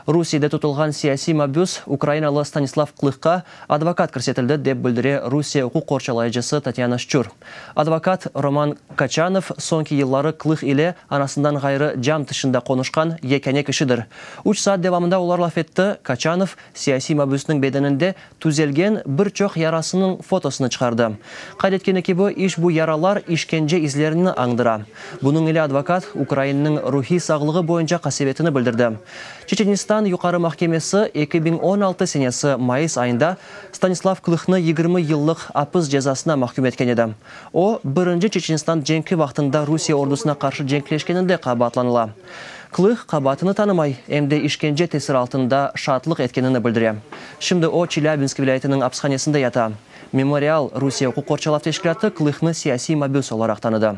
Rusiyede tutulğan siyasiy mabüs ukrainalı Stanislav Klıhqa advokat kirsetildi, dep bildire Rusiye uquq qorçalayıcısı Tatyana Şçur. Advokat Roman Kaçanov soñki yılları Klıh ile anasından ğayrı cam tışında qonuşqan yekâne kişidir. Üç saat devamında olar laf etti, Kaçanov siyasiy mabüsniñ bedeninde tüzelgen bir çoq yarasınıñ fotosını çıqardı. Qayd etkeni kibi, işbu yaralar işkence izlerini añdıra. Bunıñ ile advokat ukrainniñ ruhiy sağlığı boyunca qasevetini bildirdi. Çeçenistan Yuqarı mahkemesi 2016 senesi mayıs ayında Stanislav Klıhnı 20 yıllıq apis cezasına mahküm etken edi. O, birinci Çeçenistan cenki vaqtında Rusiye ordusına qarşı cenkleşkeninde qabaatlanıla. Klıh qabaatını tanımay, em de işkence tesiri altında şaatlıq etkenini bildire. Şimdi o, Çelâbinsk vilâyetiniñ apishanesinde yata. Memorial Rusiye uquq qorçalav teşkilâtı Klıhnı siyasiy mabüs olaraq tanıdı.